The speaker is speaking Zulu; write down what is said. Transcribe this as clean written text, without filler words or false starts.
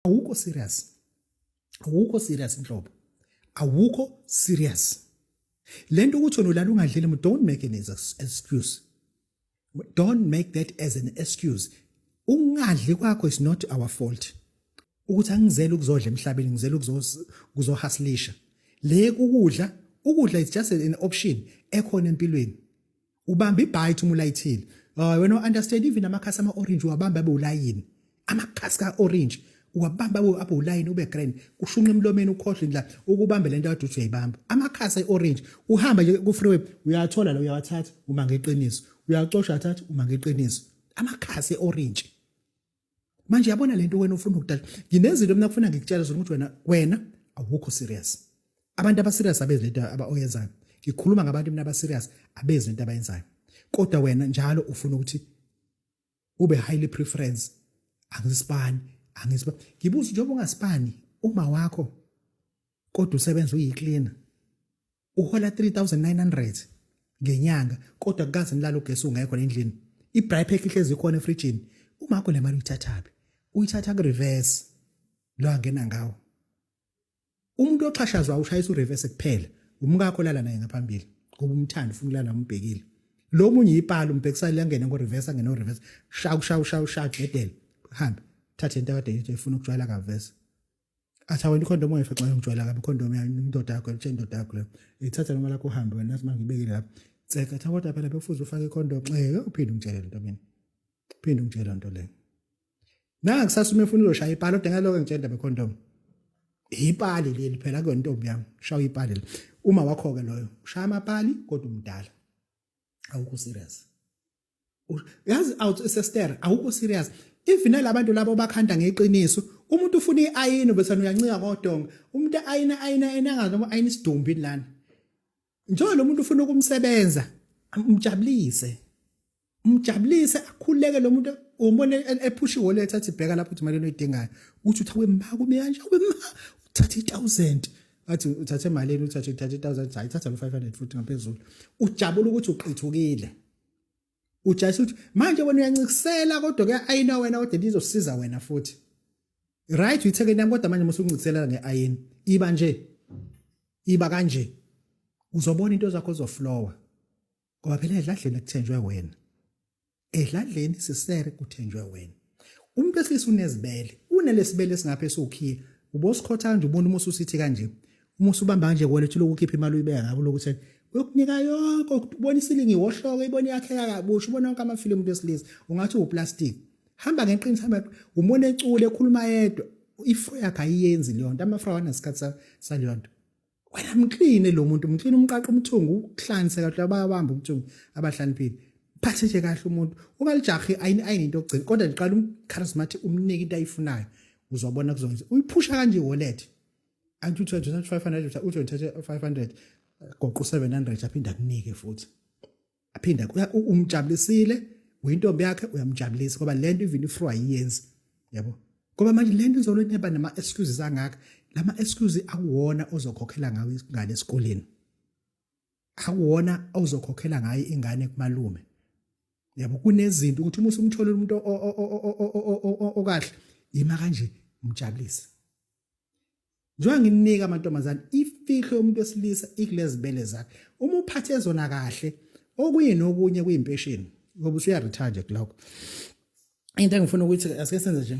Awukho serious, awukho serious inhlobo, awukho serious. Lento ukuthi wena ulala ungadlile, don't make an excuse, don't make that as an excuse. Ungadli kwakho is not our fault. Ukuthi angizele ukuzodla emhlabeni, ngizele ukuzohasilisha le ukudla. Ukudla is just an option ekhona empilweni. Ubamba ibite uma ulayithile. Hayi wena, understand, even amakhasi ama orange uwabamba abe ulayini, amakhasi ka orange uwabamba abe ulayini, ube grand, kushunqa emlomeni, ukhohlwe indlela ukubambe lento kade uthi uyayibamba. Amakhasi e-orange uhamba nje ku freeway uyathola la, uyawathatha uma ngeqiniso, uyacosha, athatha uma ngeqiniso, amakhasi e-orange. Manje yabona lento wena ufuna ukudala, nginezinto mina kufuna ngikutshela zona ukuthi wena awukho serious. Abantu aba serious abezi lento abayenzayo. Ngikhuluma ngabantu mina aba serious, abezi lento abayenzayo, kodwa wena njalo ufuna ukuthi ube highly preference. Angisipani, angisipani. Ngibuza, njengoba ungasipani uma wakho kodwa usebenza uyicleaner, uhola 3900 ngenyanga, kodwa kukaze nilala ugesi ungekho endlini, i-braai pack ihlezi ikhona efrijini, umakho le mali uyithathaphi? Uyithatha ku-reverse lo angena ngawo. Umuntu oxhashazwa ushayisa ureverse kuphela umkakho lala naye ngaphambili ngoba umthanda, ufuna ukulala umbhekile. Lo munye ipala umbhekisela angene ngo-reverse, angene ngo-reverse, shawu shawu shawu shawu, dedele, hambe thathe into akade efuna ukujwayela kavese. Athi wena ikhondomu ongayifexa, ngijwayela kabi ikhondomu yami, indoda yakho, itshela indoda yakho leyo, ithatha noma lakho uhambe wena. Nathi manje ngibekile lapha, tseka. Athi kodwa phela bekufuze ufake ikhondomu. Uphinde ungitshele lento mina, uphinde ungitshele lento leyo. Nanga kusasa uma efuna uzoshaya ipali, kodwa ngaloko ngitshela indaba yekhondomu. Ipali leli phela kuyona ntombi yami, shaya ipali le. Uma wakho-ke loyo ushaya amapali kodwa umdala, awukho serious. Yazi out sister, awukho serious. Even nalabantu labo bakhanda ngeqiniso, umuntu ufuna iayini bese uyancika kodonga. Umuntu ayina ayina ayina, angazi noma ayina isidumbi lana. Njengoba lo muntu ufuna ukumsebenza, umjabulise, umjabulise, akhuleke lo muntu. Umbone ephusha iwallet, athi bheka lapho, uthi imali oyidingayo, uthi uthi awe ma, kube kanje, awe ma, uthatha i1000, athi uthathe imali, uthathe i1000, hayi, thatha lo 500 futhi ngaphezulu. Ujabula ukuthi uqithukile, ujayisa ukuthi manje wena uyancikisela, kodwa ke ayina wena, kodwa lizosiza wena futhi, right? Uyitheke nami, kodwa manje musuncikisela ngeayini, iba nje, iba kanje, uzobona into zakho zoflowa, ngoba phela edladleni kuthenjwe wena, edladleni sisere kuthenjwe wena. Umuntu wesilisa unezibele, unelesibele esingapha esukhiye, ubosikhotha kanje, ubona uma ususithi kanje, uma usubamba kanje kuwena, lokhu ukhipha imali uyibeka ngabo, lokhu uyokunika yonke, ubona isilingi iwohloka, ibona iyakheka kabusha, ubona yonke amafilimu. Umuntu wesilisa ungathi uwuplastic. Hamba ngeqiniso, hamba. Umona ecule, ekhuluma yedwa, ifro yakhe ayiyenzi leyo nto, amafro awanasikhathi saleyo nto. Wena mkline lo muntu, mkline, umqaqa umthungu, ukuhlanise kahle, bayabamba umthungu abahlaniphile. Phathe nje kahle umuntu, ungalijahi ayini ayini into ogcina, kodwa ngiqala umcharismatic, umnike into ayifunayo, uzobona kuzonke. Uyiphusha kanje wallet, angithi uthi 500, uthi uthathe 500, goqa u700, aphinda akunike futhi, aphinda. Umjabulisile, uyintombi yakhe, uyamjabulisa, ngoba lento even ifro ayiyenzi, yabo. Ngoba manje lento izoloneba nama excuses angaka, lama excuse akuwona ozokhokhela ngawo ingane esikoleni, akuwona ozokhokhela ngayo ingane kumalume, yabo. Kunezinto ukuthi uma usumtholela umuntu okahle, ima kanje, umjabulise. Njengoba nginika amantombazane ifihlo yomuntu wesilisa ikulezibele zakhe, uma uphathe zona kahle, okunye nokunye kuyimpesheni, ngoba usuya retire nje kulokho. Into engifuna ukuthi asike senze nje